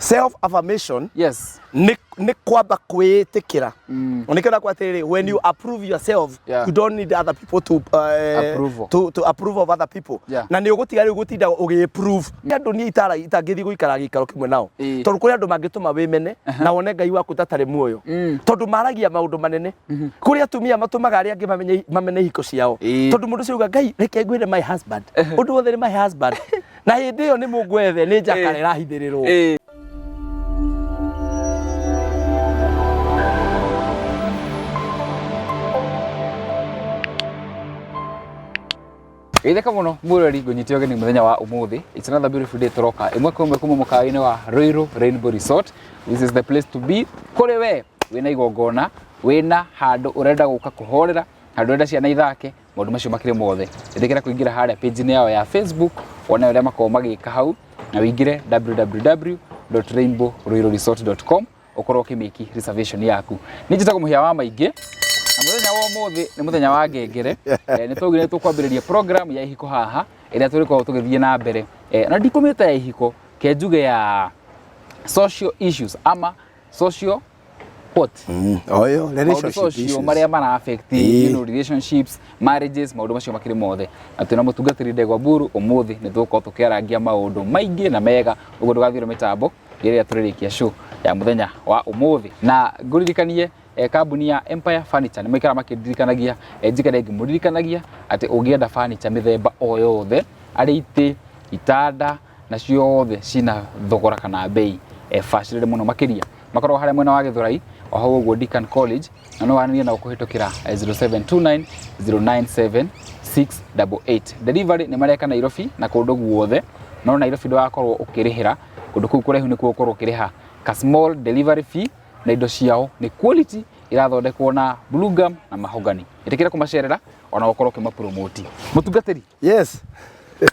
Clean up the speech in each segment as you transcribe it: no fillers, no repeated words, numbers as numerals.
Self affirmation Yes. nĩ kwamba kwĩĩtĩkĩra. Nĩkĩo ndakwa atĩrĩrĩ, when you approve yourself, you don't need other people to Approval. to approve of other people. Na nĩ ũgũtiga rĩu gũtinda ũgĩ-approve. Nĩ andũ niĩ itara itangĩthiĩ gũikara gĩikaro kĩmwe nao. Tondũ kũrĩ andũ mangĩtũma wĩmene na wone Ngai waku ta atarĩ muoyo. Tondũ maragia maũndũ manene. Kũrĩ atumia matũmaga arĩa angĩ mamenye mamene ihiko ciao. Tondũ mũndũ ũcio auga, Ngai reke ngwĩre my husband. Ũndũ wothe nĩ my husband. Na hĩndĩ ĩyo nĩ mũngwethe nĩ njakara ĩrahithĩrĩrwo. Geithĩka mũno mwĩroreri, ngũnyite ũgeni mũthenya wa ũmũthĩ. It's another beautiful day, tũroka ĩmwe kwa ĩmwe kuma mũkawa-inĩ wa Ruiru Rainbow Resort. This is the place to be. Kũrĩ we wĩna igongona, wĩna handũ ũrenda gũka kũhorera, handũ ũrenda ciana ithake, maũndũ macio makĩrĩ mothe. Ĩtĩkĩra kũingĩra harĩa page-inĩ yao ya Facebook, wone ũrĩa makoragwo magĩka hau, na wĩingĩre www.rainbowruiruresort.com ũkorwo ũkĩmĩki reservation yaku. Niĩ njĩtagwo Mũhĩa wa Maingĩ, na mũthenya wa ũmũthĩ nĩ mũthenya wa ngengere. Nĩ twaugire nĩ tũkwambĩrĩria program ya ihiko haha ĩrĩa tũrĩkoragwo tũgĩthiĩ na mbere. Na ndikũmĩta ya ihiko, ke njuge ya social issues ama social what? Oyo, Maũndũ relationship social issues. marĩa mara affect relationships, marriages, maũndũ macio makĩrĩ mothe. Na twĩna mũtungatĩri Ndegwa Mburu ũmũthĩ, nĩ tũgũkorwo tũkĩarangia maũndũ maingĩ na mega ũguo. Ndũgathirwo mĩtambo rĩrĩa tũrĩrĩkia show ya mũthenya wa ũmũthĩ. Na ngũririkanie, kambuni ya Empire Furniture nĩ maikara makĩndirikanagia, njikare ngĩmũririkanagia atĩ ũngĩenda furniture mĩthemba o yothe, arĩ itĩ, itanda na ciothe cina thogora kana bei bacĩrĩre mũno makĩria, makoragwo harĩa mwena wa Gĩthũrai o hau ũguo Deakin College, na no waranĩrie nao kũhĩtũkĩra 0729 097 688. Delivery nĩ mareka Nairobi na kũndũ guothe, no Nairobi ndũgakorwo ũkĩrĩhĩra kũndũ kũu kũraihu, nĩkuo ũkorwo ũkĩrĩha ka small delivery fee, na indo ciao nĩ quality, irathondekwo na blue gum na mahogany. Ĩtĩkĩra kũmacerera ona ũkorwo ũkĩmapromote. Mũtungatĩri. Yes.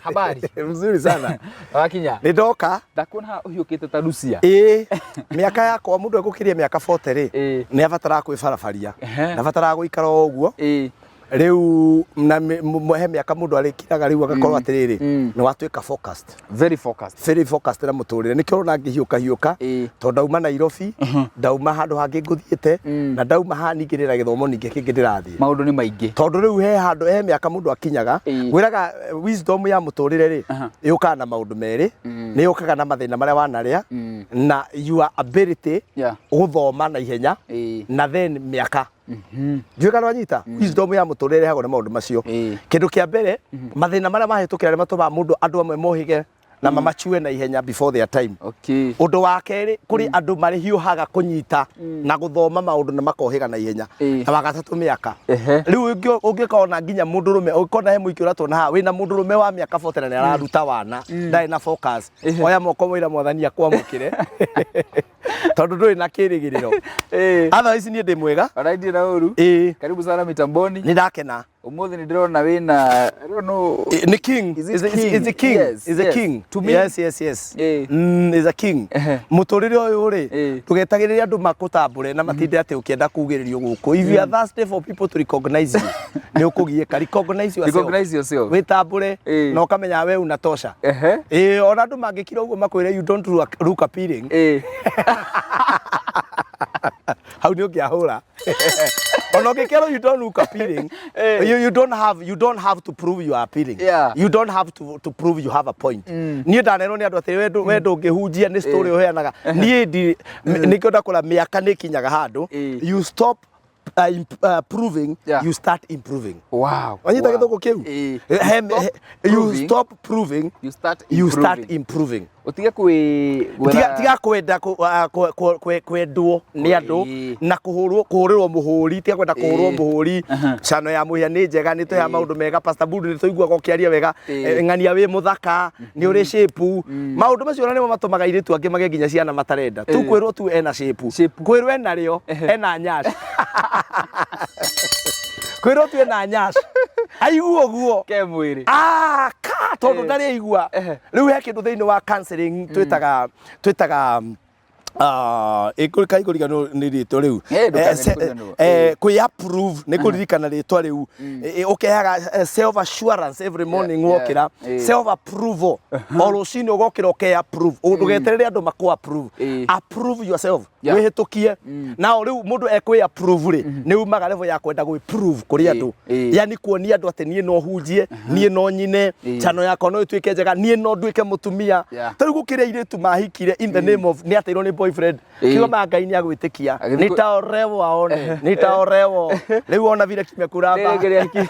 Habari? Mzuri sana. Wakinya. Nĩ ndoka. Ndakuona haha ũhiũkĩte ta Lucia. Ĩĩ, mĩaka yakwa, mũndũ egũkĩria mĩaka 40 rĩ, nĩ abataraga kwĩbarabaria. Nĩ abataraga gũikara o ũguo. Rĩu na he mĩaka mũndũ arĩkiraga rĩu agakorwo atĩrĩrĩ, nĩ watuĩka focused. Very focused. Very focused na mũtũrĩre. Nĩkĩo ũrona ngĩhiũka hiũka, tondũ ndauma Nairobi, ndauma handũ hangĩ ngũthiĩte, na ndauma haha ningĩ ndĩna gĩthomo ningĩ kĩngĩ ndĩrathiĩ. Maũndũ nĩ maingĩ. Tondũ rĩu he handũ he mĩaka mũndũ akinyaga, ngwĩraga wisdom ya mũtũrĩre rĩ, yũkaga na maũndũ merĩ, nĩ yũkaga na mathĩna marĩa wanarĩa na your ability gũthoma na ihenya, na then mĩaka. Ndiũĩ kana wanyita. Wisdom ya mũtũrĩre ĩrehagwo nĩ maũndũ macio. Kĩndũ kĩa mbere, mathĩna marĩa mahĩtũkĩra nĩ matũmaga mũndũ, andũ amwe mohĩge na mamachue na ihenya before their time. Ũndũ wa kerĩ, kũrĩ andũ marĩhiũhaga kũnyita na gũthoma maũndũ na makohĩga na ihenya. Na wa gatatũ, mĩaka. Rĩu ũngĩkona nginya mũndũrũme, ũngĩkona he mũingĩ ũratwona haha wĩna mũndũrũme wa mĩaka 40 na nĩ araruta wana, ndarĩ na focus, oya moko mwĩra Mwathani akwamũkĩre, tondũ ndũrĩ na kĩrĩgĩrĩro. Otherwise niĩ ndĩ mwega. Ona ndirĩ na ũru. Karibu sana mitamboni. Nĩ ndakena. Ũmũthĩ nĩ ndĩrona wĩna, I don't know. Nĩ king. Is it king? Is a king. Yes, Is a yes. king. To me. Yes. Is a king. Mũtũrĩre ũyũ rĩ, ndũgetagĩrĩre andũ makũtambũre na matinde atĩ ũkĩenda kugĩrĩrio gũkũ. If you are thirsty for people to recognize you, nĩ ũkũgiĩka. Recognize yourself. Recognize yourself. Wĩtambũre na ũkamenya we unatosha. Ĩĩ, ona andũ mangĩkira ũguo makwĩre you don't look appealing, hau nĩ ũngĩahũra. Ona ũngĩkerwo you don't look appealing, you don't have to prove you are appealing. You don't have to prove you have a point. Niĩ ndanerwo nĩ andũ atĩ we ndũngĩhunjia nĩ story ũheanaga. Niĩ ndi nĩkĩo ndakũra, mĩaka nĩ ĩkinyaga handũ you stop proving, you start improving. Wanyita gĩthũngũ kĩu? Stop You proving. stop proving, You start you start improving. improving. Ũtige kwĩ Tiga kwenda kwendwo nĩ andũ na kũhũrĩrwo mũhũri. Tiga kwenda kũhũrwo mũhũri. Cano ya mũhĩa nĩ njega, nĩ tũheaga maũndũ mega. Pastor Bundu, nĩ tũiguaga ũkĩaria wega. Ng'ania wĩ mũthaka, nĩ ũrĩ shape. Maũndũ macio ona nĩmo matũmaga airĩtu angĩ magĩe nginya ciana matarenda tu. Kwĩrwo tu ena shape, Shape. kwĩrwo ena rĩo, ena nyash, kwĩrwo tu ena nyash, aigua ũguo ke mwĩrĩ. Ah, ka tondũ ndarĩ aigua. Rĩu he kĩndũ thĩinĩ wa counseling twĩtaga Ah, ĩ kai kũriganĩrwo nĩ rĩtwa rĩu. Eh, ndũkage Eh, se- kũriganĩrwo. eh, kwĩ approve nĩ kũririkana rĩtwa rĩu. Eh, ũkehaga self assurance every morning wokĩra, self approval o rũcinĩ ũgokĩra ũke approve, ndũgeterere andũ makũ approve. Approve yourself. Wĩhĩtũkie nao rĩu mũndũ ekwĩ approve rĩ, nĩ umaga level ya kwenda gwĩ prove kũrĩ andũ, yani kuonia andũ atĩ niĩ no hunjie, niĩ no nyine, channel yakwa no ĩtuĩke njega, niĩ no nduĩke mũtumia. Ta rĩu gũkĩrĩ airĩtu mahikire in the name of nĩ ateirwo nĩ boyfriend. Kiuga ma Ngai nĩ agwĩtĩkia. Agĩthiĩ Nitaorewo aone, nitaorewo rĩu ona vile kimekuramba. Rĩrĩ kĩrĩa ki-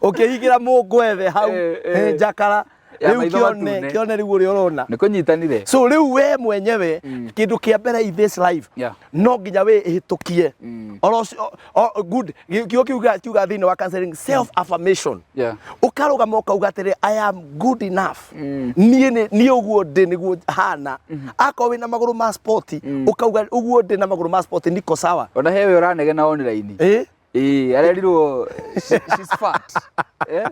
Ũkĩhingĩra mũngwethe hau, njakara. Ya Rĩu maitho kĩone matune. kĩone rĩu ũrĩa ũrona. Nĩ kũnyitanire. So rĩu we mwenyewe, kĩndũ kĩa mbere in this life, no nginya wĩ ĩhĩtũkie. Oro ũcio- good kiugo kiuga kiuga thĩinĩ wa counseling, self affirmation. Ũkarũgama ũkauga atĩrĩ, "I am good enough. Niĩ niĩ ũguo ndĩ nĩguo hana." Akorwo wĩna magũrũ ma sport, ũkauga ũguo ndĩ na magũrũ ma sport niko sawa. Ona hewe ũranegena online. Eh? Ĩĩ, arerirwo she's fat. Eh?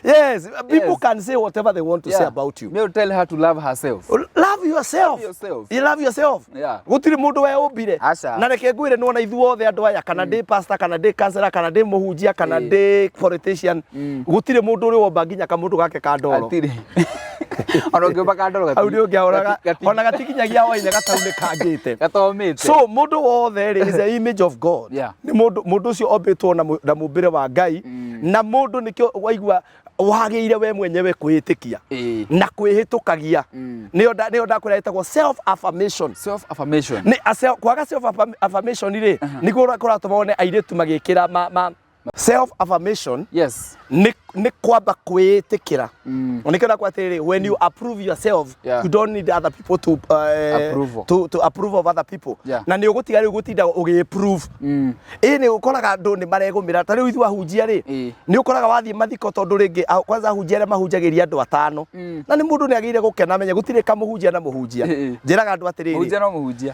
Yes, people can say whatever they want to say about you. Me will tell her to love herself. Love yourself. Love yourself. You love yourself. Gũtirĩ mũndũ we ũmbire. Aca. Na reke ngwĩre nĩwona ithuothe andũ aya, kana ndĩ pastor, kana ndĩ counselor, kana ndĩ mũhunjia, kana ndĩ politician, gũtirĩ mũndũ ũrĩ womba nginya kamũndũ gake ka ndoro. Hatirĩ. Ona ũngĩũmba kandoro Hau nĩ ũngĩahoraga ona gatikinyagia hwainĩ gataunĩkangĩte. Gatomĩte. So mũndũ wothe rĩ is the image of God. Nĩ mũndũ mũndũ ũcio ombĩtwo na mũmbĩre wa Ngai, na mũndũ nĩkĩo waigua wagĩire we mwenyewe kwĩĩtĩkia na kwĩhĩtũkagia. Nĩyo ndakwĩra ĩtagwo self affirmation. Self affirmation. Nĩ kwaga self affirmation rĩ, nĩguo kũratũma wone airĩtu magĩkĩra ma self affirmation. Nĩ kwamba kwĩĩtĩkĩra. Nĩkĩo ndakwa atĩrĩrĩ, when you approve yourself, you don't need other people to Approval. to approve of other people. Na nĩ ũgũtiga rĩu gũtinda ũgĩ-approve. Ĩ nĩ ũkoraga andũ nĩ maregũmĩra ta rĩu ithuĩ ahunjia rĩ, nĩ ũkoraga wathiĩ mathiko tondũ rĩngĩ kwanza ahunjia arĩa mahunjagĩria andũ atano, na nĩ mũndũ nĩ agĩrĩire gũkena amenye gũtirĩ kamũhunjia na mũhunjia. Njĩraga andũ atĩrĩrĩ, Mũhunjia no mũhunjia.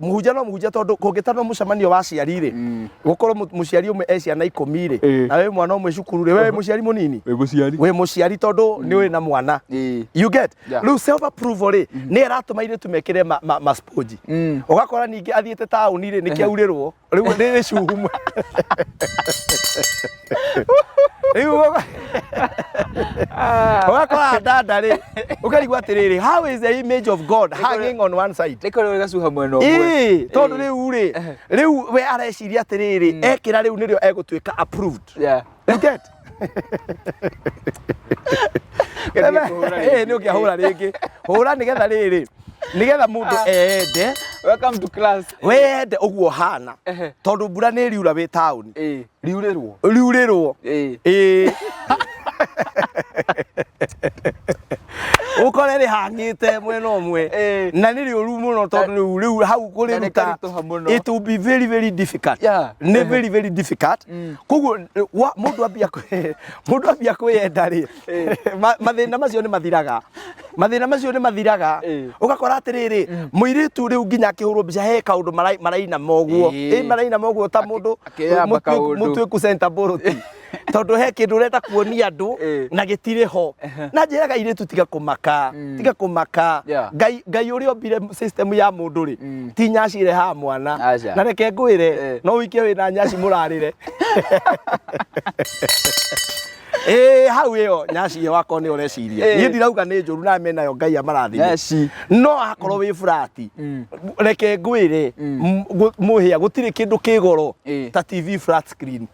Mũhunjia no mũhunjia, tondũ kũngĩtanwo mũcemanio wa aciari rĩ, gũkorwo mũciari ũmwe e ciana 10 rĩ, na we mwana ũmwe cukuru rĩ, we wĩ mũciari mũnini. Wĩ mũciari. Wĩ mũciari tondũ nĩ ũrĩ na mwana. You get? Rĩu self approval rĩ, nĩ ĩratũma airĩtu mekĩre ma sponge. Ũgakora ningĩ athiĩte taũni rĩ, nĩkĩaurĩrwo rĩu nĩ gĩcuhu rĩu ũgakora dada rĩ, ũkarigwo atĩrĩrĩ, how is the image of God hanging on one side? Nĩ kũrĩ gacuha mwena ũmwe. Ĩĩ, tondũ rĩu rĩ, rĩu we areciria atĩrĩrĩ, ekĩra rĩu nĩrĩo egũtuĩka approved. You get? Ngathiĩ kũhũra Ĩĩ, nĩ ũngĩahũra rĩngĩ, hũra nĩgetha rĩrĩ, nĩgetha mũndũ ende. Welcome to class. Wende ũguo hana, tondũ mbura nĩ riura wĩ taũni. Ĩĩ, riurĩrwo. Riurĩrwo. Ĩĩ, ũkore rĩhang'ĩte mwena ũmwe, na nĩ rĩũru mũno tondũ rĩu hau Na nĩ kũrĩruta karitũha mũno. It will be very very difficult. Nĩ very very difficult. Koguo mũndũ ambia kwĩyenda rĩ, mathĩna macio nĩ mathiraga, mathĩna macio nĩ mathiraga. Ũgakora atĩrĩrĩ, mũirĩtu rĩu nginya akĩhũrwo mbica he kaũndũ marainama ũguo. Ĩ marainama ũguo ta mũndũ Akĩyamba kaũndũ. mũtuĩku center bolt, tondũ he kĩndũ ũrenda kuonia andũ na gĩtirĩ ho. Na njĩraga airĩtu, tiga kũmaka, tiga kũmaka. Ngai ũrĩa ombire system ya mũndũ rĩ, ti nyaci irehaga mwana. Aca. Na reke ngwĩre, no ũikie wĩna nyaci mũrarĩre. Ĩĩ, hau ĩyo nyaci ĩyo akorwo nĩ ũreciria, niĩ ndirauga nĩ njũru, na menayo Ngai amarathime. Nyaci. No akorwo wĩ flat, reke ngwĩre, mũhĩa gũtirĩ kĩndũ kĩ goro ta TV flat screen.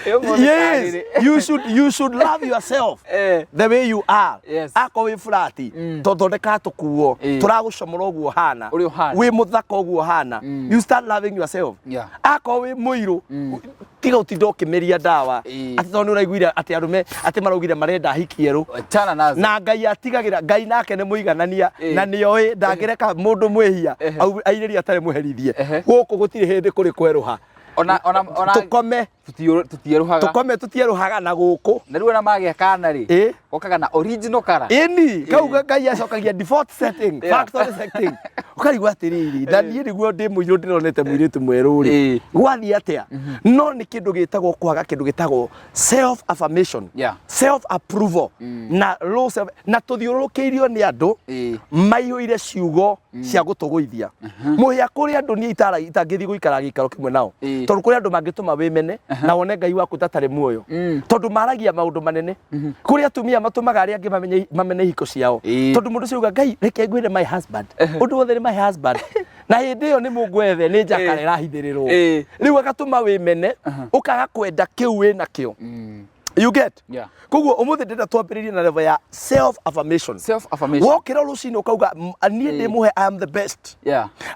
Ĩyo mũndũ Yes, karĩrĩ. you should love yourself the way you are. Akorwo wĩ flat, tondeka tũkuo tũragũcomora ũguo hana. Ũrĩa ũhana. Wĩ mũthaka ũguo hana. You start loving yourself. Akorwo wĩ mũirũ, tiga ũtinda ũkĩmeria ndawa atĩ tondũ nĩ ũraiguire atĩ arũme atĩ maraugire marenda hiki erũ. Achana nazo. Na Ngai atigagĩra, Ngai nake nĩ mũiganania, na nĩoĩ ndangĩreka mũndũ mwĩhia airĩrie atarĩ mũherithie. Gũkũ gũtirĩ hĩndĩ kũrĩ kwerũha. Ona ona ona Tũkome. Tũtierũhaga. Tũkome tũtierũhaga na gũkũ. Na rĩu ona magĩa kana rĩ, gokaga na original color. Ĩni kau Ngai acokagia default setting, factory setting, ũkarigwo atĩrĩrĩ, na niĩ nĩguo ndĩ mũirũ ndĩronete mũirĩtu mwerũ rĩ, gwathiĩ atĩa? No nĩ kĩndũ gĩtagwo kwaga kĩndũ gĩtagwo self affirmation, self approval na low self, na tũthiũrũrũkĩirio nĩ andũ maihũire ciugo cia gũtũgũithia mũhĩa. Kũrĩ andũ niĩ itangĩthiĩ gũikara gĩikaro kĩmwe nao, tondũ kũrĩ andũ mangĩtũma wĩmene na wone Ngai waku tatarĩ muoyo, tondũ maragia maũndũ manene. Kũrĩ atumia matũmaga arĩa angĩ mamene ihiko ciao, tondũ mũndũ ũcio auga, "Ngai, reke ngwĩre my husband, ũndũ wothe nĩ my husband," na hĩndĩ ĩyo nĩ mũngwethe nĩ njakara ĩrahithĩrĩrwo. Rĩu agatũma wĩmene, ũkaga kwenda kĩu wĩ nakĩo. You get? Yeah. Koguo ũmũthĩ ndĩrenda twambĩrĩrie na level ya self affirmation. Self affirmation. Wokĩra rũcinĩ ũkauga, "Niĩ ndĩ mũhe, I am the best.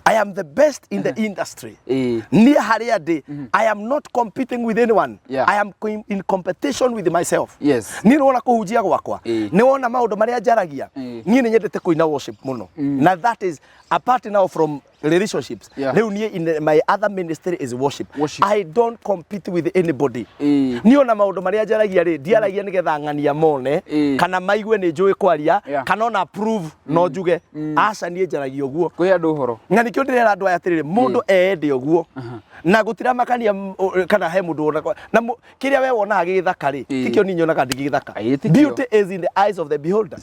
I am the best in the industry. Niĩ harĩa ndĩ, I am not competing with anyone. I am in competition with myself." Niĩ nĩwona kũhunjia gwakwa, nĩwona maũndũ marĩa njaragia, niĩ nĩ nyendete kũina worship mũno, na that is apart now from relationships. Rĩu niĩ in my other ministry is worship. Worship. I don't compete with anybody. Niĩ ona maũndũ marĩa njaragia rĩ, ndiaragia nĩgetha ng'ania mone kana maigue nĩ njũĩ kwaria kana ona prove no njuge. Aca, niĩ njaragia ũguo. Kwĩ andũ ũhoro. Na nĩkĩo ndĩrera andũ aya atĩrĩrĩ, mũndũ eende ũguo na gũtiramakania kana he mũndũ wona na kĩrĩa we wonaga gĩgĩthaka rĩ, tikĩo niĩ nyonaga ndĩgĩthaka. Ĩĩ, tikĩo. Beauty is in the eyes of the beholder.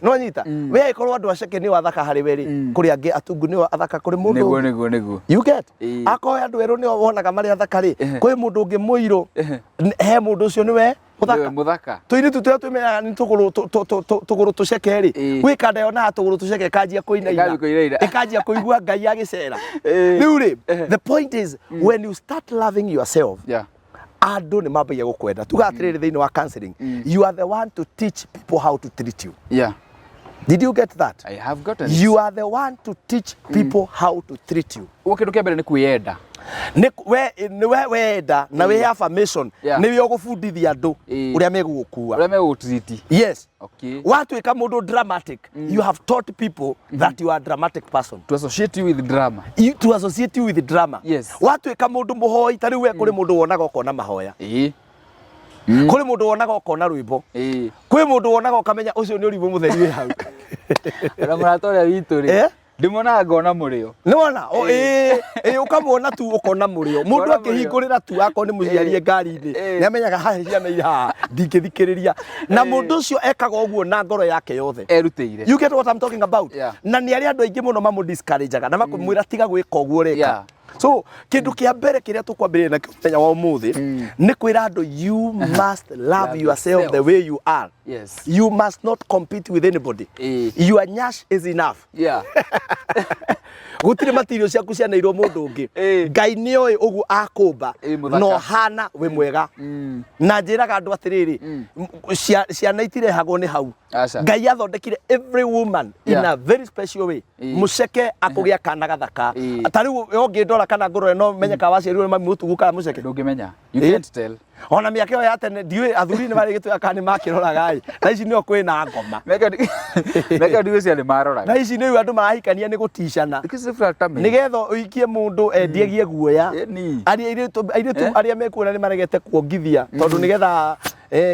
No nyita we angĩkorwo andũ aceke nĩo athaka harĩ we rĩ, kũrĩ angĩ atungu nĩo athaka kũrĩ mũndũ ũngĩ. Nĩguo nĩguo. You get? Ĩĩ. Akorwo andũ erũ nĩo wonaga marĩ athaka rĩ, kwĩ mũndũ ũngĩ mũirũ, he mũndũ ũcio nĩwe mũthaka. Nĩwe mũthaka. Tũirĩtu tũrĩa twĩmenyaga nĩ tũgũrũ tũgũrũ tũceke rĩ, gwĩ kanda yonaga tũgũrũ tũceke ĩkanjia kũinaina. Ĩkanjia kũinaina. Ĩkanjia kũigua Ngai agĩcera. Rĩu rĩ, the point is, when you start loving yourself, andũ nĩ mambagia gũkwenda. Tuga atĩrĩrĩ, thĩinĩ wa counseling, you are the one to teach people how to treat you. Did you get that? I have gotten it. You are the one to teach people how to treat you. Ũguo kĩndũ kĩa mbere nĩ kwĩyenda. Nĩ we nĩ we wenda na wĩ affirmation, nĩwe ũgũbundithia andũ ũrĩa megũgũkua. Ũrĩa megũgũtiriti. Yes. Watuĩka mũndũ dramatic, you have taught people that you are a dramatic person. To associate you with drama. To associate you with drama. Watuĩka mũndũ mũhoi, ta rĩu we kũrĩ mũndũ wonaga ũkona mahoya, kũrĩ mũndũ wonaga ũkona rwĩmbo, kwĩ mũndũ wonaga ũkamenya ũcio nĩ ũrimũ mũtheri wĩ hau. Ona mũrata ũrĩa witũ rĩ, ndĩmuonaga ngona mũrĩo. Nĩwona? O, ĩĩ ĩĩ, ũkamuona tu ũkona mũrĩo mũndũ. Ũkona mũrĩo. Akĩhingũrĩra tu, akorwo nĩ mũciari ngari-inĩ, nĩamenyaga haha ciana irĩ haha, ndingĩthikĩrĩria. Na mũndũ ũcio ekaga ũguo na ngoro yake yothe. Erutĩire. You get what I'm talking about? Yeah. Na nĩ arĩ andũ aingĩ mũno mamũ discourageaga na makamwĩra, "Tiga gwĩka ũguo ũreka." So kĩndũ kĩa mbere kĩrĩa tũkwambĩrĩria nakĩo mũthenya wa ũmũthĩ nĩ kwĩra andũ, you must love love yourself the yourself. way you are. You must not compete with anybody. Your nyash is enough. Gũtirĩ material ciaku cianeirwo mũndũ ũngĩ. Ngai nĩoĩ ũguo akũmba Mũthaka. na ũhana wĩ mwega. Na njĩraga andũ atĩrĩrĩ, ciana itirehagwo nĩ hau. Aca. Ngai athondekire every woman in a very special way. Mũceke akũgĩa kana gathaka. Ta rĩu ũngĩndora kana ngũrore, no menye kana waciarirwo nĩ mami mũtugu kana mũceke. Ndũngĩmenya. You can't tell. Ona mĩaka ĩyo ya tene, ndiũĩ athuri nĩ marĩ gĩtũya kana nĩ makĩroraga ĩ, na ici nĩo kwĩna ngoma. Meka ndigwĩciria nĩ maroraga. Na ici nĩu andũ marahikania nĩ gũticana, Because if tame. nĩgetha ũikie mũndũ endiagie guoya. Arĩa airĩtu arĩa mekuona nĩ maregete kuongithia tondũ nĩgetha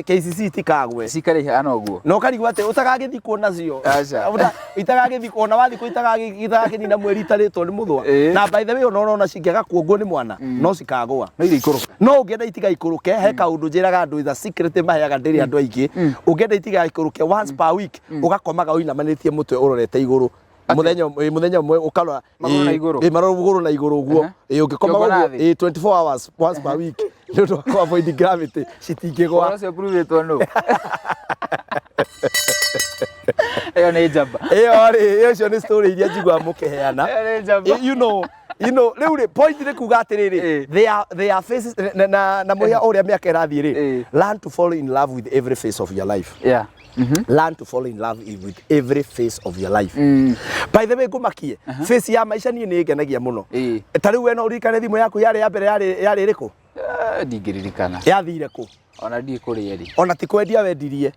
KCC itikagwe. Cikare ihana ũguo. Na ũkarigwo atĩ ũtagagĩthikwo nacio. Aca. Itagagĩthikwo, ona wathikwo itagakĩnina mweri itarĩtwo nĩ mũthũa. Na by the way, ona ũrona cingĩaga kuongwo nĩ mwana no cikagũa. No irĩ ikũrũka. No ũngĩenda itigaikũrũke, he kaũndũ njĩraga andũ, is a secret maheaga ndĩrĩ andũ aingĩ. Ũngĩenda itigaikũrũke, once per week ũgakomaga ũinamanĩtie mũtwe ũrorete igũrũ mũthenya ũmwe ũkarora. Magũrũ na igũrũ? Ĩ, magũrũ na igũrũ ũguo. Ĩ, ũngĩkoma Kĩongo na ũguo thĩ? Ĩ, 24 hours, once per week, nĩ ũndũ wa kũ avoid gravity, citingĩgwa. Ũhoro ũcio ũpruvĩtwo nũ? Ĩyo nĩ njamba. Ĩyo rĩ, ĩyo icio nĩ story iria njiguaga mũkĩheana. Ĩyo nĩ njamba. You know rĩu rĩ, point nĩ kuga atĩrĩrĩ, they are faces na mũhĩa ũrĩa mĩaka ĩrathiĩ rĩ, learn to fall in love with every face of your life. Learn to fall in love with every face of your life. By the way, ngũmakie face ya maica niĩ nĩ ĩngenagia mũno. Ta rĩu we no ũririkane thimũ yaku yarĩ ya mbere yarĩ ĩrĩkũ? Eh, ndingĩririkana. Yathire kũ? Ona ndiĩ kũrĩa ĩrĩ. Ona ti kwendia wendirie.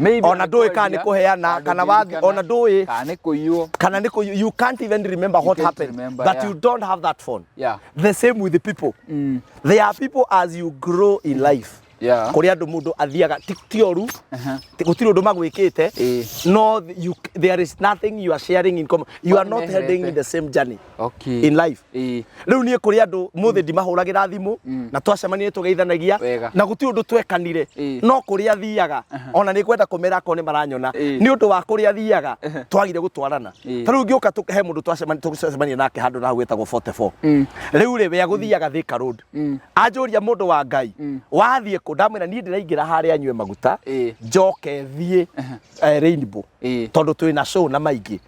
Maybe Ona ndũĩ kana nĩ kũheana, kana wathi, ona ndũĩ kana nĩ kũiywo. Kana nĩ kũ, you can't even remember what Can't happened, remember, but yeah. you don't have that phone. The same with the people. There are people, as you grow in life, kũrĩ andũ mũndũ athiaga ti oru, gũtirĩ ũndũ magwĩkĩte, no you, there is nothing you are sharing in common. You are not heading in the same journey in life. Rĩu niĩ kũrĩ andũ mũthĩ ndimahũragĩra thimũ, na twacemania tũgeithanagia, na gũtirĩ ũndũ twekanire, no kũrĩa thiaga ona nĩ ngwenda kũmera akorwo nĩ maranyona, nĩ ũndũ wa kũrĩa thiaga twagire gũtwarana. Ta rĩu ngĩũka he mũndũ twacemania nake handũ na hau wĩtagwo 44. Rĩu rĩ, we agũthiaga Thika Road. Anjũria, "Mũndũ wa Ngai, wathiĩ kũ?" Ndamwĩra, "Niĩ ndĩraingĩra harĩa nyue maguta, njoke thiĩ Rainbow, tondũ twĩna show na maingĩ."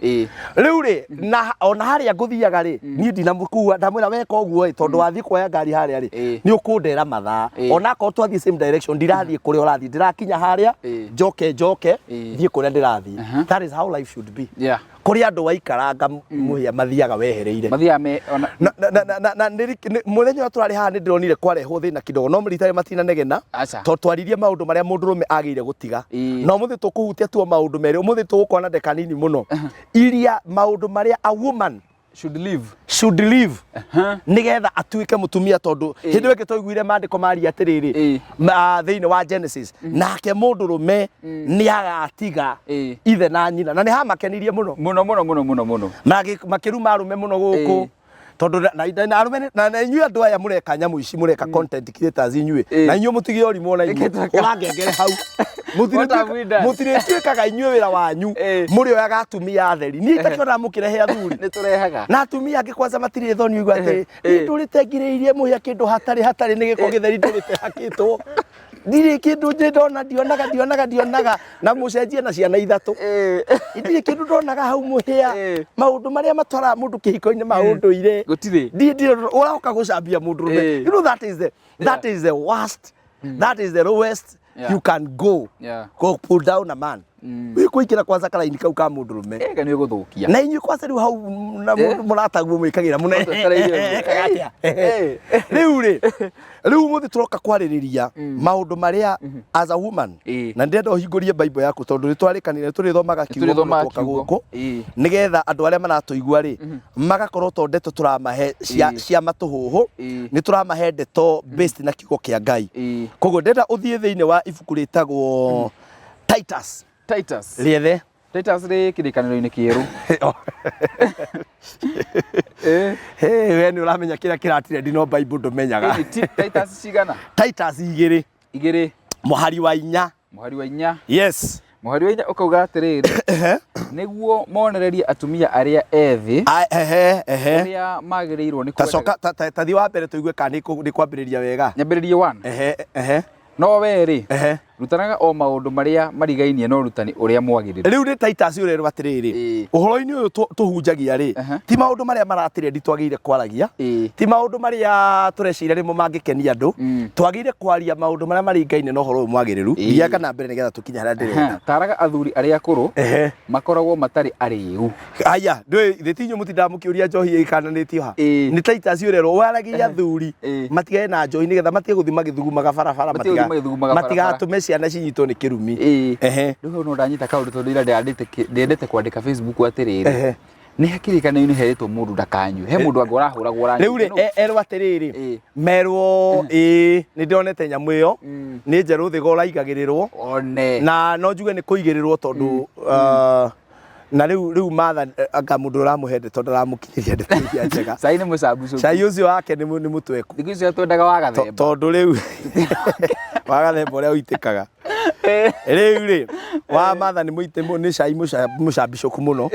Rĩu rĩ, na ona harĩa ngũthiaga rĩ, niĩ ndinamũkua. Ndamwĩra, "Weka ũguo ĩ, tondũ wathiĩ kuoya ngari harĩa rĩ, nĩ ũkũndera mathaa. Ona akorwo twathiĩ same direction, ndirathiĩ kũrĩa ũrathiĩ, ndĩrakinya harĩa, njoke thiĩ kũrĩa ndĩrathiĩ." That is how life should be. Kũrĩ andũ waikaranga mũhĩa mathiaga wehereire. Mathiaga me ona Na mũthenya ũrĩa tũrarĩ haha nĩ ndĩronire kwarehwo thĩna kidogo, no rita rĩrĩ matinanegena, Aca. tondũ twaririe maũndũ marĩa mũndũrũme agĩrĩire gũtiga. Na ũmũthĩ tũkũhutia tuo maũndũ merĩ. Ũmũthĩ tũgũkorwo na ndeka nini mũno iria maũndũ marĩa a woman should live. Should live nĩgetha atuĩke mũtumia, tondũ hĩndĩ ĩyo ĩngĩ twaiguire maandĩko maria atĩrĩrĩ, thĩinĩ wa Genesis, nake mũndũrũme nĩ agatiga ithe na nyina, na nĩ hamakenirie mũno. Mũno mũno mũno mũno mũno. Makĩruma arũme mũno gũkũ, tondũ na arũme na inyuĩ andũ aya mũreka nyamũ ici, mũreka content creators, inyuĩ na inyuĩ mũtige ũrimũ ona inyuĩ. Ũrangengere hau. What have we done? Mũtirĩtuĩkaga inyuĩ wĩra wanyu mũrĩoyaga atumia atheri. Niĩ itakĩonaga mũkĩrehe athuri Nĩ tũrehaga. Na atumia angĩ kwanza matirĩ thoni. Igua atĩ niĩ ndũrĩte ngirĩirie mũhĩa kĩndũ hatarĩ hatarĩ nĩ gĩko gĩtheri ndũrĩte hakĩtwo, ndirĩ kĩndũ njĩ ndona, ndionaga, ndionaga, ndionaga, na mũcenjie na ciana ithatũ. Ndirĩ kĩndũ ndonaga hau mũhĩa. Maũndũ marĩa matwaraga mũndũ kĩhiko-inĩ ma ũndũire Gũtirĩ. Ndirĩ ũroka gũcambia mũndũ rũme. You know that is the worst, that is the lowest you can go, go pull down a man. Wĩ kũingĩra kwanza karaini kau ka mũndũ rũme. Ega nĩ ũgũthũkia. Na inyuĩ kwanza rĩu hau na mũndũ mũrataguo mwĩkagĩra mũno. Twetereire ũguo. Ekaga atĩa? Rĩu rĩ, rĩu ũmũthĩ tũroka kwarĩrĩria maũndũ marĩa as a woman, na ndĩrenda ũhingũrie Bible yaku, tondũ nĩ twarĩkanire tũrĩthomaga kiugo mũno Tũrĩthomaga twoka kiugo. gũkũ, nĩgetha andũ arĩa maratũigua rĩ magakorwo to ndeto tũramahe cia, cia matũhũhũ, nĩ tũramahe ndeto based na kiugo kĩa Ngai. Koguo ndĩrenda ũthiĩ thĩinĩ wa ibuku rĩtagwo Titus. Titus. Rĩethe. Titus rĩ kĩrĩkanĩro-inĩ kĩerũ. Hey, we nĩ ũramenya kĩrĩa kĩratrendi, no Bible ndũmenyaga. Ĩni Titus cigana? Titus 2. 2. Mũhari wa 4. Mũhari wa 4. Yes. Mũhari wa 4 ũkauga atĩrĩrĩ, nĩguo monererie atumia arĩa ethĩ Ehe ehe ũrĩa magĩrĩirwo nĩ tacoka tathi wa mbere tũigue kana nĩ kwambĩrĩria wega. Nyambĩrĩrie 1. Ehe ehe No we rĩ, rutanaga o maũndũ marĩa marigainie na ũrutani ũrĩa mwagĩrĩru. Rĩu nĩ Titus ũrerwo atĩrĩrĩ, ũhoro-inĩ ũyũ tũhunjagia rĩ, ti maũndũ marĩa maratrendi twagĩrĩire kwaragia, ti maũndũ marĩa tũreciria nĩmo mangĩkenia andũ. Twagĩrĩire kwaria maũndũ marĩa maringaine na ũhoro ũyũ mwagĩrĩru. Thiaga na mbere nĩgetha tũkinye harĩa ndĩrenda. Taraga athuri arĩa akũrũ makoragwo matarĩ arĩu. Aya, ndũĩ thĩ ti inyuĩ mũtindaga mũkĩũria njohi ĩkananĩtio ha. Nĩ Titus ũrerwo waragia athuri matigane na njohi nĩgetha matige gũthiĩ magĩthugumaga barabara. Matige gũthiĩ magĩthugumaga barabara. Matigatũme ciana cinyitwo nĩ kĩrumi. Rĩu hau no ndanyita kaũndũ, tondũ ira ndĩrendete kwandĩka Facebook atĩrĩrĩ, nĩ hakĩrĩkanĩro-inĩ herĩtwo mũndũ ndakanyue, he mũndũ angĩ ũrahũragwo ũranyua. Rĩu rĩ, erwo atĩrĩrĩ, merwo ĩĩ nĩ ndĩronete nyamũ ĩyo nĩ njerũ thĩga ũraigagĩrĩrwo. One. Na no njuge nĩ kũigĩrĩrwo, tondũ na rĩu matha anga mũndũ ũramũhe ndeto ndaramũkinyĩria ndeto iria njega. Cai nĩ mũcambucũku. Cai ũcio wake nĩ mũtweku. Thikũ icio twendaga wa gathemba. Tondũ rĩu wa gathemba ũrĩa ũitĩkaga rĩu rĩ, wa matha nĩ mũite nĩ cai mũcambicũku mũno,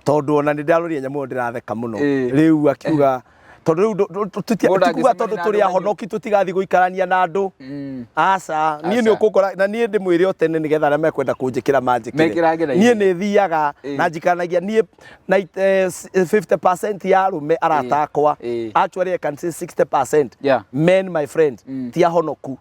tondũ ona nĩ ndĩraroria nyamũ ĩyo ndĩratheka mũno. Rĩu akiuga tondũ rĩu Mũndũ tikuga angĩcemania tondũ na tũrĩ andũ ahonoki tũtigathiĩ gũikarania na andũ. Aca, niĩ nĩ Aca. ũkũngora na niĩ ndĩmwĩre o tene nĩgetha arĩa mekwenda kũnjĩkĩra manjĩkĩre. Mekĩrange na Niĩ ihenya. nĩ thiaga na njikaranagia niĩ na 50% ya arũme arata akwa. Actually, I can say 60% men, my friend, ti ahonoku.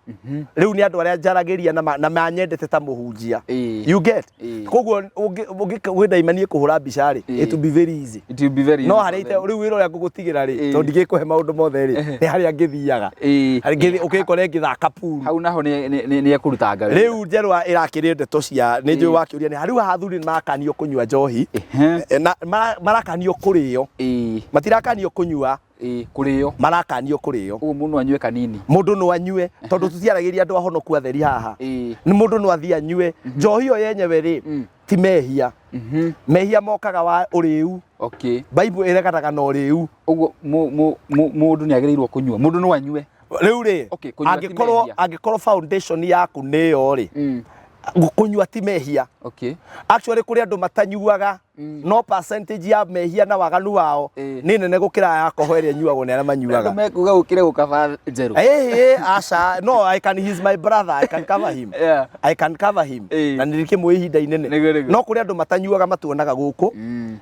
Rĩu nĩ andũ arĩa njaragĩria na manyendete ta mũhunjia. You get? Koguo ũngĩndaima niĩ kũhũra mbica rĩ, it will be very easy. It will be very No easy harĩa for them. rĩu wĩra ũrĩa ngũgũtigĩra rĩ, tondũ Ingĩkũhe maũndũ mothe rĩ, nĩ harĩa ngĩthiaga. Harĩa ũkĩngore ngĩthaka pool. Hau naho nĩ ekũrutanga wĩra. Rĩu njerwa ĩrakĩrĩ ndeto cia nĩ njũĩ wakĩũria nĩ rĩu haha athuri nĩ marakanio kũnyua njohi. Na marakanio kũrĩo. Matirakanio kũnyua. Kũrĩo. Marakanio kũrĩo. Ũguo mũndũ anyue kanini. Mũndũ no anyue tondũ tũtiaragĩria andũ ahonoku atheri haha. Nĩ mũndũ no athiĩ anyue. Njohi ĩyo yenyewe rĩ ti mehia. Mehia mokaga wa ũrĩu. Bible ĩreganaga na ũrĩu. Ũguo mũndũ nĩ agĩrĩirwo kũnyua. Mũndũ no anyue. Rĩu rĩ, angĩkorwo angĩkorwo foundation yaku nĩ ĩyo rĩ, kũnyua ti mehia. Actually kũrĩ andũ matanyuaga no percentage ya mehia na waganu wao nĩ nene gũkĩra ya alcohol ĩrĩa ĩnyuagwo nĩ arĩa manyuaga. Andũ mekuga gũkĩre gũkaba njerũ. Eh, aca, no, I can, he's my brother, I can cover him. I can cover him. Na nĩ ndĩkĩmũĩ ihinda inene. No kũrĩ andũ matanyuaga matuonaga gũkũ.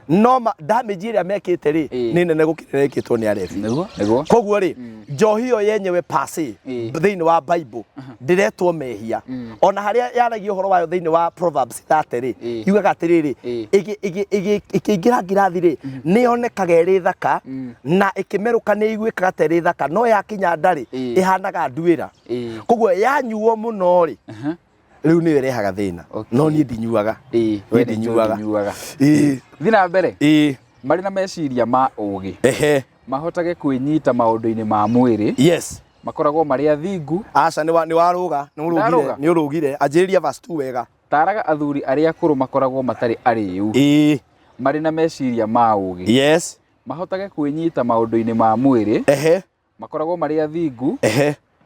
No damage ĩrĩa mekĩte rĩ, nĩ nene gũkĩra ĩrĩa ĩkĩtwo nĩ arebi. Nĩguo, nĩguo. Koguo rĩ, njohi ĩyo yenyewe per se thĩinĩ wa Bible ndĩretwo mehia. Ona harĩa yaragia ũhoro wayo thĩinĩ wa Proverbs 30 rĩ, yugaga atĩrĩrĩ, ĩkĩingĩra ngirathi rĩ, nĩ yonekaga ĩrĩ thaka na ĩkĩmerũka nĩ ĩiguĩkaga ta ĩrĩ thaka, no yakinya nda rĩ, ĩhanaga nduĩra. Koguo yanyuo mũno rĩ, rĩu nĩyo ĩrehaga thĩna. No niĩ ndinyuaga. We ndinyuaga. Thiĩ na mbere. Marĩ na meciria ma ũũgĩ. Mahotage kwĩnyita maũndũ-inĩ ma mwĩrĩ. Makoragwo marĩ athingu. Aca, nĩ warũga, nĩ ũrũgire, nĩ ũrũgire. Anjĩrĩria verse 2 wega. Taaraga athuri arĩa akũrũ makoragwo matarĩ arĩĩu. Marĩ na meciria ma ũũgĩ. Mahotage kwĩnyita maũndũ-inĩ ma mwĩrĩ. Makoragwo marĩ athingu.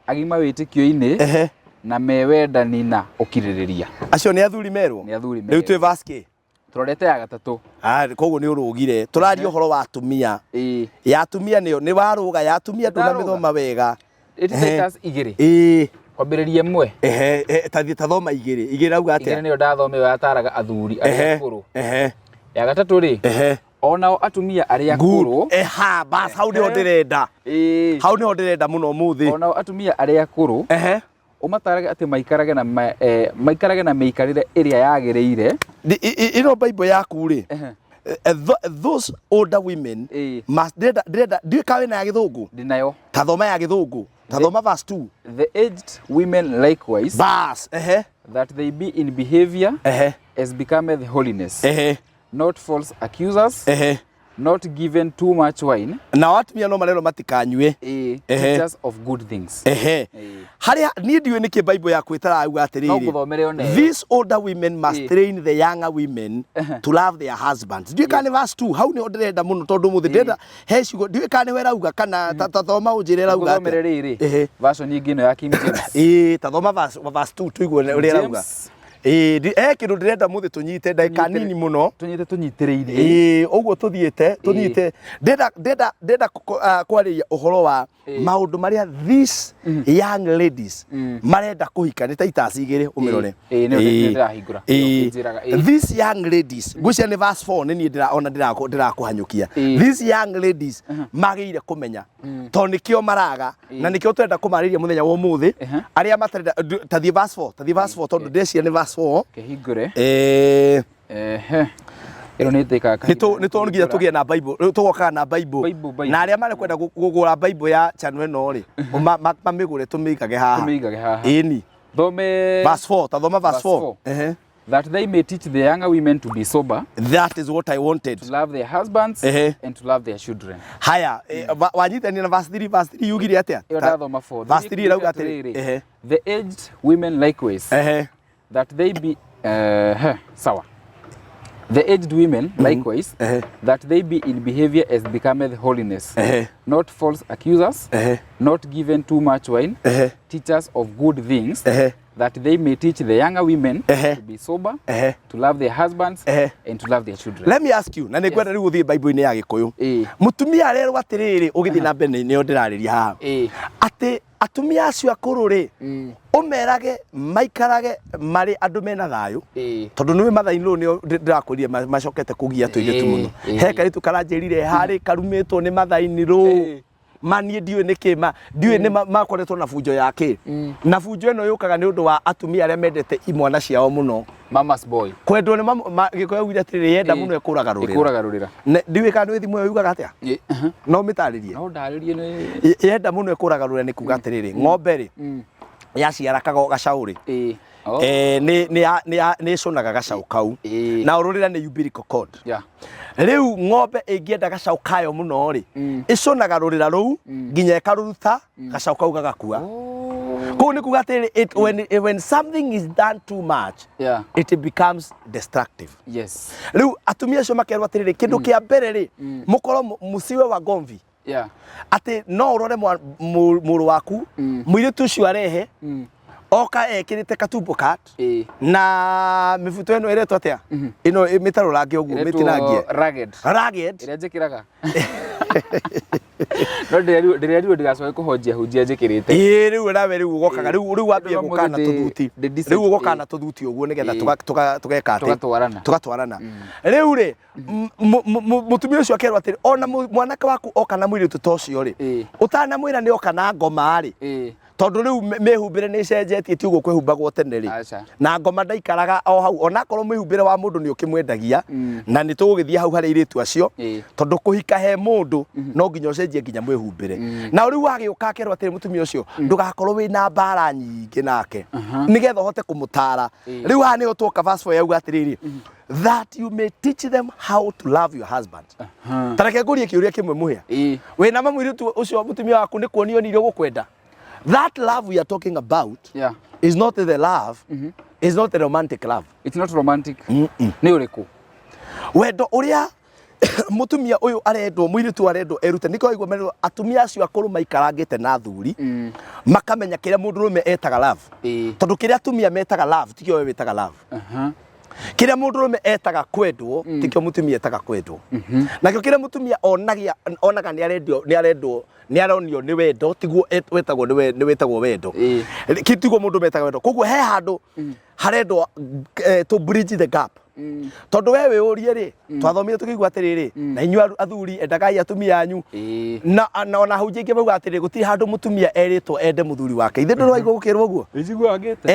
Agima wĩtĩkio-inĩ. Na me wendani na ũkirĩrĩria. Acio nĩ athuri merwo? Nĩ athuri merwo. Rĩu twĩ verse kĩ? Tũrorete ya gatatũ. Koguo nĩ ũrũgire. Tũraria ũhoro wa atumia. Ya atumia nĩyo nĩ warũga ya atumia ndũnamĩthoma wega. Ĩti Titus igĩrĩ. Kwambĩrĩria ĩmwe. Tathiĩ tathoma igĩrĩ. Igĩrĩ rauga atĩa? Igĩrĩ nĩyo ndathoma ĩyo yataraga athuri arĩa akũrũ. Ya gatatũ rĩ. Onao atumia arĩa akũrũ. Eha, bas hau nĩho ndĩrenda. Hau nĩho ndĩrenda mũno ũmũthĩ. Onao atumia arĩa akũrũ. Ũmatarage atĩ maikarage na maikarage na mĩikarĩre ĩrĩa yagĩrĩire. Ĩno Bible yaku rĩ, those older women must, ndĩrenda ndĩrenda ndiũĩ kana wĩna ya gĩthũngũ. Ndĩnayo. Ta thoma ya gĩthũngũ. Ta thoma verse 2. The aged women likewise. Bas, ehe. That they be in behavior as becometh holiness. Not false accusers. Not given too much wine. Nao atumia no marerwo matikanyue. Teachers of good things. Harĩa niĩ ndiũĩ nĩkĩ Bible yaku ĩtarauga atĩrĩrĩ. No ngũthomere ona ĩyo. These older women must train the younger women to love their husbands. Ndiũĩ kana nĩ verse 2 hau nĩho ndĩrenda mũno tondũ ũmũthĩ ndĩrenda he ciugo ndiũĩ kana nĩho ĩrauga kana ta thoma ũnjĩre ĩrauga atĩa. Ngũthomere rĩrĩ version ĩngĩ ĩno ya King James. Ta thoma verse 2 tũigue ũrĩa ĩrauga. Ĩĩ, he kĩndũ ndĩrenda mũthĩ tũnyite ndagĩka nini mũno. Tũnyite tũnyitĩrĩirie. Ĩĩ, ũguo tũthiĩte tũnyite. Ndĩrenda ndĩrenda ndĩrenda kwarĩria ũhoro wa maũndũ marĩa these young ladies marenda kũhika nĩ Titus igĩrĩ ũmĩrore. Ĩĩ, nĩyo ndĩrahingũra. Ĩĩ. These young ladies, ngwĩciria nĩ verse 4 nĩ niĩ ona ndĩrakũhanyũkia. These young ladies magĩrĩire kũmenya tondũ nĩkĩo maraga na nĩkĩo tũrenda kũmarĩria mũthenya wa ũmũthĩ arĩa matarenda tathiĩ verse 4, tathiĩ verse 4 tondũ ndĩreciria nĩ verse 4. Kĩhingũre. Ĩno nĩ ĩtĩkaga kahinda. Nĩ tũ nginya tũgĩe na Bible, rĩu tũgokaga na Bible. Bible, Bible. Na arĩa marĩ kwenda kũgũra Bible ya channel ĩno rĩ, mamĩgũre tũmĩigage haha. Tũmĩigage haha. Ĩni. Thome verse 4, tathoma verse Verse 4. 4. That they may teach the younger women to be sober. That is what I wanted. To love their husbands and to love their children. Haya, wanyitania na verse 3, verse 3 yugire atia? Ĩyo ndathoma 4. Verse 3 ĩrauga atĩrĩ. The aged women likewise. That they be sawa. The aged women likewise, that they be in behavior as becometh holiness, not false accusers, not given too much wine, teachers of good things, that they may teach the younger women to be sober, to love their husbands, and to love their children. Let me ask you, na nĩngwenda rĩu ũthiĩ Bible-inĩ ya Gĩkũyũ. Mũtumia arerwo atĩrĩrĩ, ũgĩthiĩ na mbere nĩyo ndĩrarĩria haha. Atĩ atumia acio akũrũ rĩ, ũmerage maikarage marĩ andũ mena thayũ. Tondũ nĩũĩ mathainĩ nĩo ndĩrakwĩrire macokete kũgia tũirĩtu mũno. He kairĩtu karanjĩrire harĩ karumĩtwo nĩ mathainĩ rũ. Ma niĩ ndiũĩ nĩ kĩ ma ndiũĩ nĩ makoretwo na bunjo ya kĩ. Na bunjo ĩno yũkaga nĩ ũndũ wa atumia arĩa mendete imwana ciao mũno. Mama's boy. Kwendwo nĩ Gĩkũyũ augire atĩrĩrĩ, yenda mũno ĩkũraga rũrĩra. Ĩkũraga rũrĩra. Ndiũĩ kana nĩ thimo ĩyo yugaga atĩa? No ũmĩtarĩrie? No ndarĩrie nĩ Yenda mũno ĩkũraga rũrĩra nĩ kuga atĩrĩrĩ, ng'ombe rĩ, yaciara gacaũ rĩ, Oh. Nĩ ĩcũnaga gacaũ kau. Na rũrĩra nĩ umbilical cord. Rĩu ng'ombe ĩngĩenda gacaũ kayo mũno rĩ, ĩcũnaga rũrĩra rũu nginya ĩkarũruta, gacaũ kau gagakua. Kũu nĩ kuga atĩrĩrĩ, when something is done too much, it becomes destructive. Rĩu atumia acio makerwo atĩrĩrĩ, kĩndũ kĩa mbere rĩ, mũkorwo mũciwe wa gomvi. Atĩ no ũrore mũrũ waku, mũirĩtu ũcio arehe, oka ekĩrĩte katumbo cut, na mĩbuto ĩno ĩretwo atĩa? Ĩno mĩtarũrange ũguo, Ĩretwo mĩtinangie. Rugged. Rugged. Ĩrĩa njĩkĩraga. No ndĩrerirwo ndigacoke kũhonjia hunjia njĩkĩrĩte. Ĩĩ, rĩu nawe rĩu ũgokaga, rĩu wambie Rĩu gũka na ũmũthĩ tũthuti. ndĩ decent, Rĩu ũgoka ĩĩ. na tũthuti ũguo nĩgetha tũgeka atĩ? Tũgatwarana. Tũgatwarana. Rĩu rĩ, mũtumia ũcio akerwo atĩrĩ, ona mwanake waku oka na mũirĩtu ta ũcio rĩ, ũtanamwĩra nĩ oka na ngoma rĩ, tondũ rĩu mĩhumbĩre nĩ ĩcenjetie, ti ũguo kwĩhumbagwo tene rĩ. Na ngoma ndaikaraga o hau, onakorwo mwĩhumbĩre wa mũndũ nĩ ũkĩmwendagia, na nĩ tũgũgĩthiĩ hau harĩ airĩtu acio, tondũ kũhika he mũndũ no nginya ũcenjie nginya mwĩhumbĩre. Na rĩu wagĩũka akerwo atĩrĩ, mũtumia ũcio ndũgakorwo wĩna mbara nyingĩ nake, nĩgetha ũhote kũmũtara. Rĩu haha nĩho tuoka verse 4 yauga atĩrĩrĩ, that you may teach them how to love your husband. Ta reke ngũrie kĩũria kĩmwe mũhĩa. Wĩna ma mũirĩtu ũcio mũtumia waku nĩ kuonio nĩ irio gũkwenda? That love we are talking about is not the love, is not the romantic love. It's not romantic. Nĩ ũrĩkũ? Wendo ũrĩa mũtumia ũyũ arendwo, mũirĩtu arendwo erute, nĩkĩo waigua merwo atumia acio akũrũ maikarangĩte na athuri, makamenya kĩrĩa mũndũrũme etaga love. Tondũ kĩrĩa atumia metaga love tikĩo we wĩtaga love. Kĩrĩa mũndũrũme etaga kwendwo tikĩo mũtumia etaga kwendwo. Nakĩo kĩrĩa mũtumia onaga nĩ arendio, nĩ arendwo, nĩ aronio nĩ wendo, tiguo wetagwo nĩ nĩ wĩtagwo wendo. Kĩ tiguo mũndũ metaga wendo. Koguo he handũ harendwo to bridge the gap. Tondũ we wĩyũrie rĩ, twathomire tũkĩigua atĩrĩrĩ, na inyuĩ athuri endagai atumia anyu. Na ona hau njĩngĩ mauga atĩrĩ, gũtirĩ handũ mũtumia erĩtwo ende mũthuri wake. Ithe ndũrĩ waigua gũkĩrwo ũguo? Njiguaga ngĩte.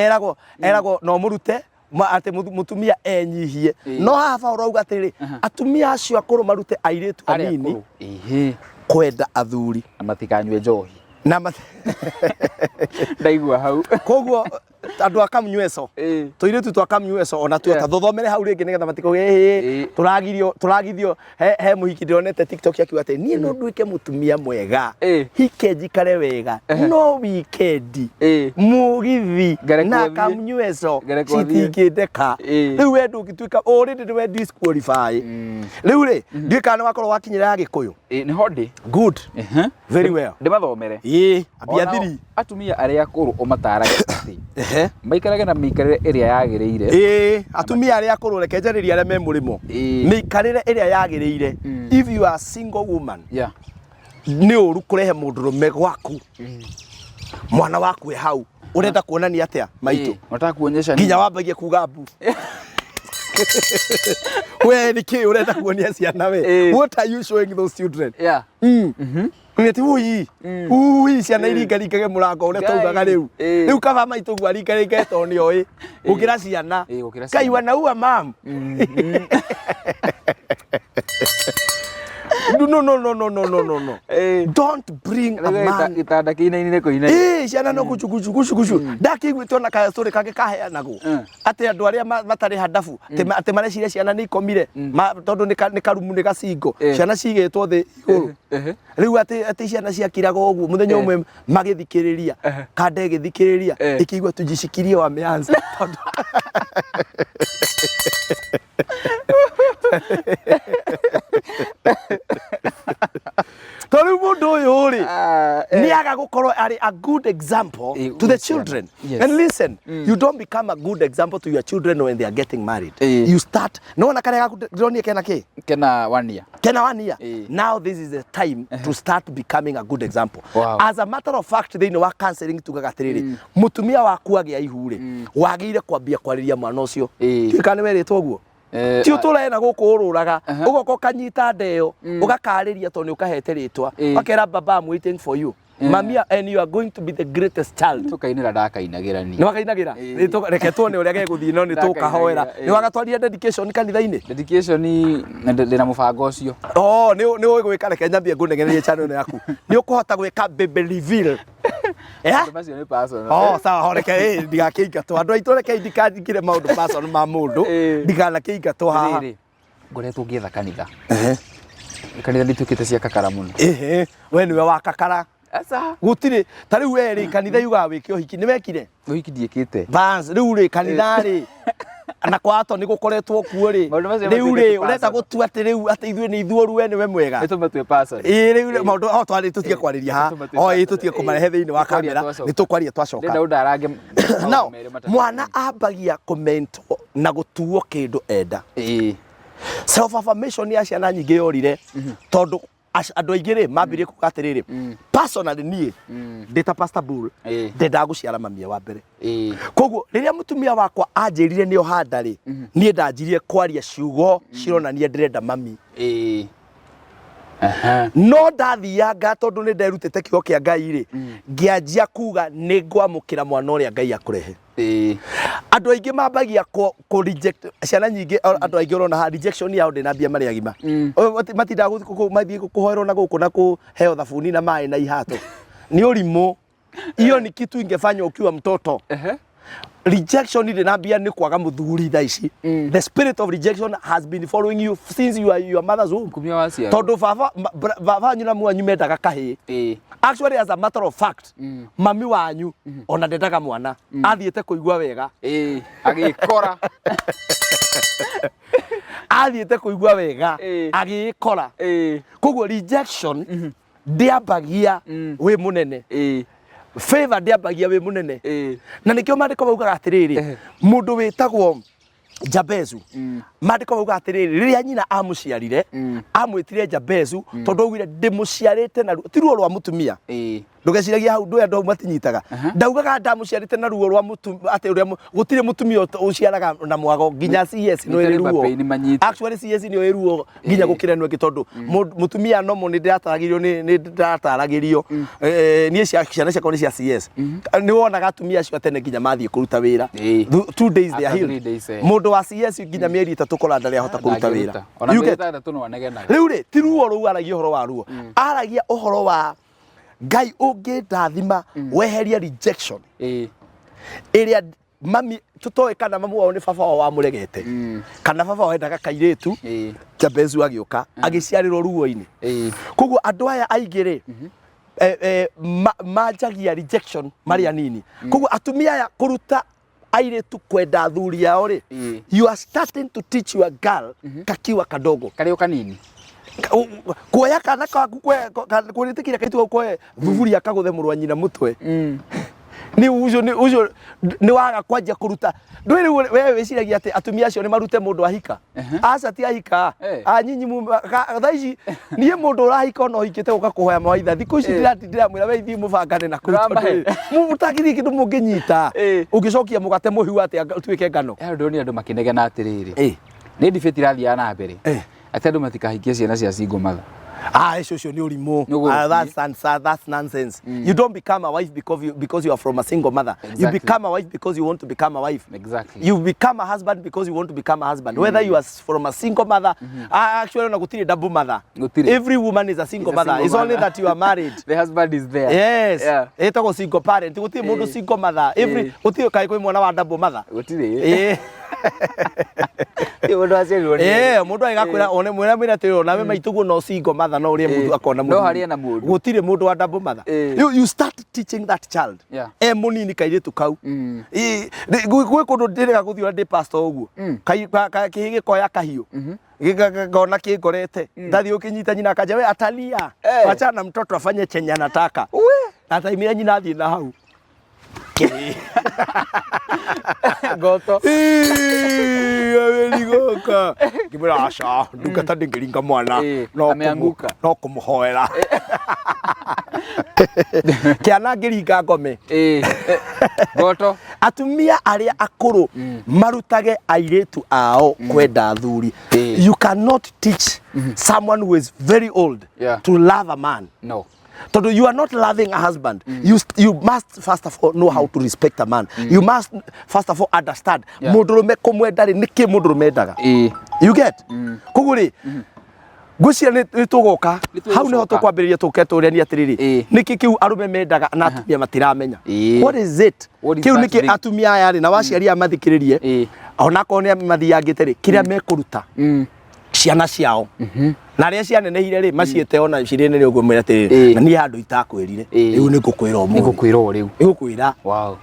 Eragwo no mũrute atĩ mũtumia enyihie. No haha Paũlũ auga atĩrĩrĩ, atumia acio akũrũ marute airĩtu Arĩa anini akũrũ. Kwenda athuri. Na matikanyue njohi. Na Ndaigua hau. Koguo andũ a kamnyueco, tũirĩtu twa kamnyueco ona tuo ta tũthomere hau rĩngĩ nĩgetha matikauge, tũragirio, tũragithio. He mũhiki ndĩronete TikTok akiuga atĩ niĩ no nduĩke mũtumia mwega, hike njikare wega, no wikendi mũgithi Ngareke na ũthiĩ. kamnyueco Ngareke ũthiĩ. citingĩndeka. Rĩu we ndũngĩtuĩka already nĩ we disqualify. Rĩu rĩ, ndiũĩ kana nĩ wakorwo wakinyĩra ya Gĩkũyũ. Nĩho ndĩ. Good. Very well. Ndĩmathomere. Ambia Onao thiri. atumia arĩa akũrũ ũmatarage atĩ maikarage na mĩikarĩre ĩrĩa yagĩrĩire. Atumia arĩa akũrũ, reke njarĩrie arĩa me mũrĩmo. Mĩikarĩre ĩrĩa yagĩrĩire. If you are a single woman, nĩ ũru kũrehe mũndũrũme gwaku. Mwana waku e hau. Ũrenda kuonania atĩa maitũ? Unataka kuonyesha Nginya nini? wambagie kuga mbu. We nĩ kĩ ũrenda kuonia ciana we? What are you showing those children? Nĩ ui. Ui, ciana iringaringage mũrango ũrĩa Ngai. twaugaga rĩu. Rĩu kaba maitũ guo aringaringe tondũ nĩ oĩ. Gũkĩra ciana. Gũkĩra Ngai ciana. wanaua mam. No, no, no, no, no, no, no, no, no. Don't bring a Rĩu man. gĩtanda kĩinainire kũinaina. Ciana no kuchu kuchu kuchu kuchu. Ndakĩiguĩte ona ka story kangĩ kaheanagwo. Atĩ andũ arĩa matarĩ handabu, atĩ mareciria ciana nĩ ikomire, tondũ nĩ karumu nĩ gacingo. Ciana cigĩtwo thĩ igũrũ. Rĩu atĩ ciana ciakiraga ũguo mũthenya ũmwe magĩthikĩrĩria, kanda ĩgĩthikĩrĩria, ĩkĩigua tujishikirie wameanza. Tondũ rĩu mũndũ ũyũ rĩ, nĩ aga gũkorwo arĩ a good example to the gwĩ ciana. children. And listen, you don't become a good example to your children when they are getting married. You start, no wona karĩa gaku ndĩronire kena kĩ? Kena 1 year. Kena 1 year. Now this is the time to start becoming a good example. As a matter of fact, thĩinĩ wa counseling tugaga atĩrĩrĩ, mũtumia waku agĩa ihu rĩ, wagĩrĩire kwambia kwarĩria mwana ũcio. Ndiũĩ kana nĩ werĩtwo ũguo? Ti ũtũre na gũkũ ũrũraga, ũgoka ũkanyita ndeo, ũgakarĩria tondũ nĩ ũkahete rĩtwa, ũkera baba, I'm waiting for you, mamia, and you are going to be the greatest child. Tũkainĩra ndakainagĩra niĩ. Nĩ wakainagĩra? Reke tuone ũrĩa gegũthiĩ, no nĩ tũkahoera. Nĩ wagatwarire dedication kanitha-inĩ? Dedication ndĩna mũbango ũcio. Oh, nĩ nĩ ũĩ gwĩka. Reke nyambie ngũnegenerie channel ĩno yaku. Nĩ ũkũhota gwĩka baby reveal? Eh? Maũndũ macio nĩ personal. Oh, sawa, ho reke ndigakĩingatwo. Andũ aitũ, reke ndikangire maũndũ personal ma mũndũ. Ndikanakĩingatwo haha. Rĩrĩ, ngoretwo ngĩetha kanitha. Kanitha nĩ ituĩkĩte cia kakara mũno. Ehe, we nĩwe wa kakara. Aca. Gũtirĩ ta rĩu we rĩ, kanitha yugaga wĩke ũhiki, nĩ wekire? Ũhiki ndiĩkĩte. Bas, rĩu rĩ, kanitha rĩ, na kwa ato nĩ gũkoretwo kuo rĩ. Maũndũ macio Rĩu matuĩkĩte rĩ, ũrenda personal. gũtua atĩ rĩu atĩ ithuĩ nĩ ithuoru, we nĩwe mwega. Nĩ tũmatue personal. Ĩĩ, rĩu rĩ, maũndũ o twarĩ tũtige kwarĩria haha. Tũmatue O ĩĩ, personal. tũtige kũmarehe thĩinĩ wa Tũkwaria kamera. twacoka. Nĩ tũkwaria twacoka. Ndĩrenda ũndarange maũndũ Now, merĩ matatũ. mwana ambagia kũmentwo na gũtuo kĩndũ enda. Self affirmation ya ciana nyingĩ yorire tondũ andũ aingĩ rĩ mambirie kuga atĩrĩrĩ, personally niĩ ndĩ ta Pastor Bull, ndendaga gũciara mamia wa mbere. Koguo rĩrĩa mũtumia wakwa anjĩrire nĩ ohanda rĩ, niĩ ndanjirie kwaria ciugo cironania ndĩrenda mami. No ndathianga tondũ nĩ nderutĩte kiugo kĩa Ngai rĩ, ngĩanjia kuga nĩ ngwamũkĩra mwana ũrĩa Ngai akũrehe. Andũ aingĩ mambagia kũ reject ciana nyingĩ. Andũ aingĩ ũrona ha rejection yao ndĩnambia marĩ agima. Matindaga mathiĩ kũhoerwo na gũkũ na kũheo thabuni na maĩ na ihato, nĩ ũrimũ. Hiyo ni kitu ingefanywa ukiwa mtoto. Rejection ndĩnambia nĩ kwaga mũthuri thaa ici. The spirit of rejection has been following you since you are your mother's womb. Kumia waciarwo. Tondũ baba baba wanyu na mwanyu mendaga kahĩĩ. Actually, as a matter of fact, mami wanyu ona ndendaga mwana, athiĩte kũigua wega. Agĩkora. Athiĩte kũigua wega, agĩĩkora. Koguo rejection ndĩambagia wĩ mũnene. Favor ndĩambagia wĩ mũnene. Na nĩkĩo maandĩko maugaga atĩrĩrĩ, mũndũ wĩtagwo Jabezu, maandĩko maugaga atĩrĩrĩ, rĩrĩa nyina amũciarire, amwĩtire Jabezu tondũ augire ndĩmũciarĩte na ruo, ti ruo rwa mũtumia. Ndũgeciragia hau ndũĩ andũ hau matinyitaga. Ndaugaga ndamũciarĩte na ruo rwa atĩ ũrĩa gũtirĩ mũtumia ũciaraga na mwago, nginya CS no ĩrĩ Nĩ ruo. pain manyite. Actually, CS nĩyo ĩ ruo nginya gũkĩra ĩno ĩngĩ, tondũ mũtumia nomo nĩ ndĩrataragĩrio, nĩ ndĩrataragĩrio. Niĩ ciana ciakwa nĩ cia CS. Nĩ wonaga atumia acio a tene nginya mathiĩ kũruta wĩra, 2 days they are After healed. 3 days, eh. Mũndũ wa CS nginya mĩeri 3 kora ndarĩ ahota kũruta wĩra. Ndangĩruta. Ona You mĩeri get? 6 no anegenaga. Rĩu rĩ, ti ruo rũu aragia ũhoro wa ruo, aragia ũhoro wa Ngai ũngĩndathima weherie rejection ĩrĩa mami tũtoĩ kana mamu wao nĩ baba wao wamũregete kana baba wao endaga kairĩtu. Jabezu agĩũka agĩciarĩrwo ruo-inĩ. Koguo andũ aya aingĩ rĩ, manjagia rejection marĩ anini. Koguo atumia aya kũruta airĩtu kwenda athuri ao rĩ, you are starting to teach your girl kakiwa kadogo. Karĩ o kanini. Kuoya kana kaku kwĩrĩtĩkĩria kaitu kau koe thuburia kagũthe mũrũ wa nyina mũtwe, nĩ ũcio, nĩ ũcio nĩ waga kwanjia kũruta. Ndũĩ rĩu we wĩciragia atĩ atumia acio nĩ marute mũndũ ahika? Aca, ti ahika. Anyinyi thaa ici niĩ mũndũ ũrahika ona ũhikĩte gũka kũhoya mawaitha thikũ ici, ndĩramwĩra we ithiĩ mũbangane na kũu, Ndũramahe. tondũ mũtangĩthiĩ kĩndũ mũngĩnyita. Ũngĩcokia mũgate mũhiũ atĩa ũtuĩke ngano? Andũ ndĩronire andũ makĩnegena atĩrĩrĩ, nĩ debate irathiaga na mbere atĩ andũ matikahikie ciana cia single mother. Ah, icio ũcio nĩ ũrimũ. Nĩ ũgũrũki. Ah, that's nonsense. You don't become a wife because you are from a single mother. You become a wife because you want to become a wife. You become a husband because you want to become a husband. Whether you are from a single mother, ah, actually ona gũtirĩ double mother. Gũtirĩ. Every woman is a single Is a mother. single It's only mother. that you are married. The husband is there. Yes. Ĩtagwo single parent. Gũtirĩ mũndũ single mother. Every gũtirĩ kaĩ kwĩ mwana wa double mother. Gũtirĩ. Ti mũndũ aciarirwo nĩ Eh, mũndũ agĩgakwĩra one mwĩra mwĩra atĩrĩ, onawe maitũguo no single mother, no ũrĩa mũndũ akona No mũthuri. harĩe na mũndũ. Gũtirĩ mũndũ wa double mother. You start teaching that child e mũnini kairĩtu kau. Gwĩ kũndũ ndĩrĩga gũthiĩ ona ndĩ pastor ũguo. Kĩhĩ gĩkoya kahiũ, ngona kĩngorete, ndathiĩ gũkĩnyita, nyina akanja, we atalia. Wachana na mtoto afanye chenye anataka. Ataimia nyina athiĩ na hau. Ngoto. Aweligoka ngĩmwĩra aca, ndungata ndĩngĩringa mwana. Ameanguka. No kũmũhoera. Kĩana ngĩringa ngome. Ĩĩ. Ngoto. Atumia arĩa akũrũ marutage airĩtu ao kwenda athuri. You cannot teach someone who is very old to love a man. No. Tondũ you are not loving a husband. You must first of all know how to respect a man. You must first of all understand mũndũrũme kũmwenda rĩ, nĩkĩ mũndũrũme endaga. You get? Koguo rĩ, ngwĩciria nĩ tũgoka. Nĩ Hau nĩho tũgũcoka. Tũkwambĩrĩria tũke tũrĩanie atĩrĩrĩ, nĩkĩ kĩu arũme mendaga na atumia matiramenya? What is it? What is Kĩu that nĩkĩ thing? Atumia aya rĩ, na waciari aya mathikĩrĩrie, onakorwo nĩ mathiangĩte rĩ, kĩrĩa mekũruta ciana ciao na arĩa cianenehire rĩ, maciĩte ona cirĩ nene ũguo, mwĩre atĩrĩrĩ, na niĩ handũ itakwĩrire, rĩu nĩ ngũkwĩra ũmũthĩ. Nĩngũkwĩra o rĩu. Nĩngũkwĩra.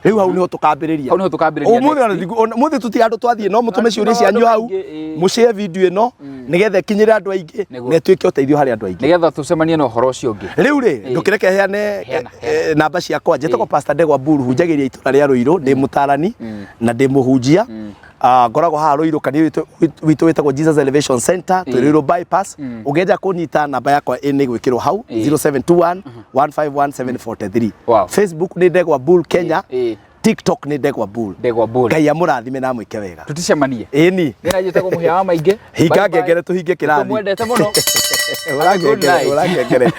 Rĩu hau nĩho tũkambĩrĩria. Hau nĩho tũkambĩrĩria Ũmũthĩ next. ona ũmũthĩ tũtirĩ handũ twathiĩ, no mũtũme Na ciũria cianyu maũndũ hau, maingĩ, ĩĩ. mũshare video ĩno nĩgetha ĩkinyĩre andũ aingĩ na ĩtuĩke ũteithio harĩ andũ aingĩ. Nĩgetha tũcemanie na ũhoro ũcio ũngĩ. Rĩu rĩ, ndũkĩreke heane. Heana. Namba ciakwa, njĩtagwo Pastor Ndegwa Mburu, hunjagĩria itũra rĩa Rũirũ, ndĩ mũtarani na ndĩ mũhunjia. Ngoragwo haha Rũirũ, kanitha witũ wĩtagwo Jesus Elevation Center, twĩ Rũirũ bypass. Ũngĩenda kũnyita, namba yakwa nĩ gwĩkĩrwo hau, 0721 151 743. Facebook nĩ Ndegwa Bull Kenya. TikTok nĩ Ndegwa Bull. Ndegwa Bull. Ngai amũrathime na amwĩke wega. Tũticemanie. Ĩni. Nĩ na njĩtagwo mũhĩa wa maingĩ. Hinga Bye bye. ngengere tũhinge kĩrathi. Tũmwendete mũno. Hũra Good ngengere, night. hũra ngengere.